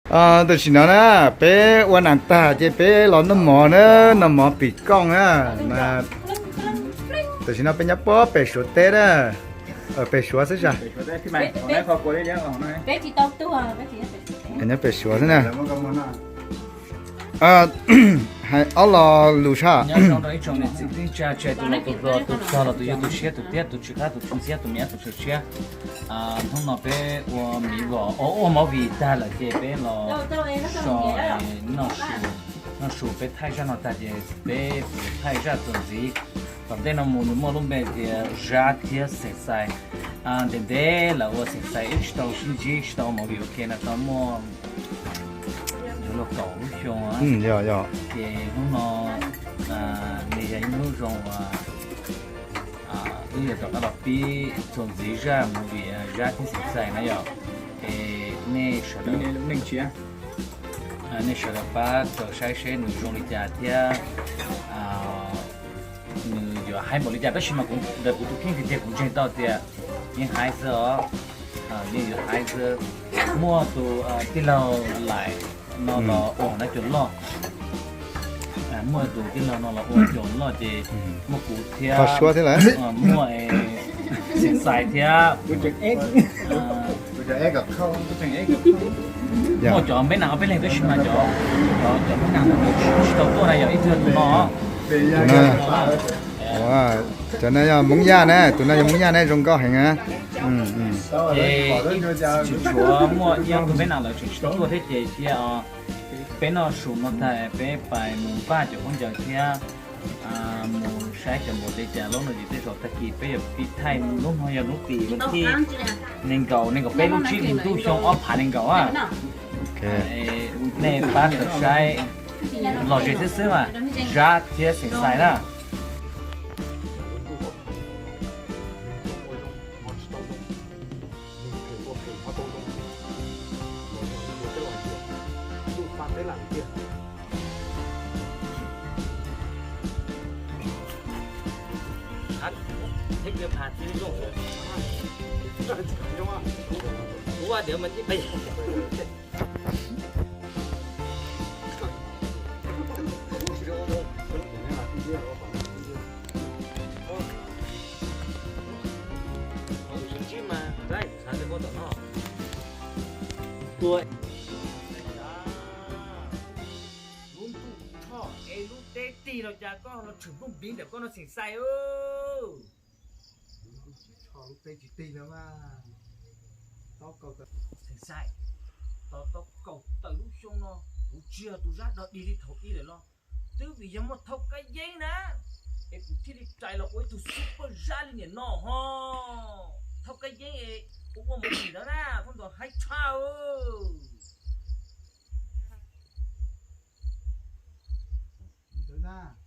Tam sim no na, peb ua nas tag ces peb los noj mov na, noj mov pim kooj na. Tam sim no peb nyob puag pem Suav teb na, pem Suav xwb sas. Nyob pem Suav xwb na. Hais ob lo lus sas. Nyob zoo rau ib tsoom niam txiv kwv tij neej tsa, tus laus tus hluas, tus txog los tus yau, tus siab tus tiab, tus tsw qab tus tsw ntxhiab, tus me nyuam tus tsawv tshiab. Hnub no peb ua miv vos, ua ua movie tag lawm ces peb los so noj su, noj su peb thaij zaj no tag ces peb thaij zaj txuas ntxiv. Tom ntej no mus nws muaj lub npe tias Zab thiab Xeem Xais. Ntev ntev lawm uas Xeem Xais wb tsis tau sib ntsib tsis tau ua movie ua ke no tau muaj yuav luag kaum lub xyoo. Ces hnub no nws yog ib hnub zoo uas wb yuav rov qab los pib txuas ntxiv zaj movie Zab thiab Xeem Xais na yom. Es nej sawv daws, nej sawv daws pab tau saib seb nws zoo li cas thiab nws yuav haib npaum li cas, tab sis mas kuv ntawm kuv tus kheej tiag tiag kuv ntseeg tau tias yeej haib xwb os, yeej yuav haib xwb. Muaj tus tij laug Laim no los ua na cua loj, muaj tus tij laug no los ua cua loj ces muaj kuv thiab, muaj Xeem Xais thiab, muaj cov Npeb Nas ob peb leeg tab sis mas cov, cov Npeb Nas no tsis tau tuaj na yog ib tug tus no. Cov no yog Hmoob Yaj na, tus no yog Hmoob Yaj na, zoo nkauj heev na. Ces tsis tshuav muaj ib ob tug Npeb Nas lawv tseem tsis tau tuaj thiab ces cia peb noj su no tag peb pais mus npaj cov khaub ncaws thiab mus saib cov npaum li cas lub no ces tej zaum tag kis peb yuav pib thaij. Hnub no yog hnub tim vas thib nees nkaum, nees nkaum peb lub tsib hlis ntuj xyoo ob phav nees nkaum a. Nej pab tau saib lom zem xwb xwb mas, Zab thiab Xeem Xais na. Lub ntuj tshoj es lub teb tig los cas koj los tshwm nplooj npiv ntawm koj no Xeem Xais. Lub teb tsis tig no mas. Xeem Xais, tau tau kaum tawm lub xyoo no kuv tsis yog tus Zab dog dig li thaum ub lawm los twb vim yog muaj Thauj Kab Yeeb na es kuv thiaj li rais los ua ib tug super Zab li niam no ho. Thauj Kab Yeeb es ua ua movie ntawd na, Thauj ntawd haib tshaj.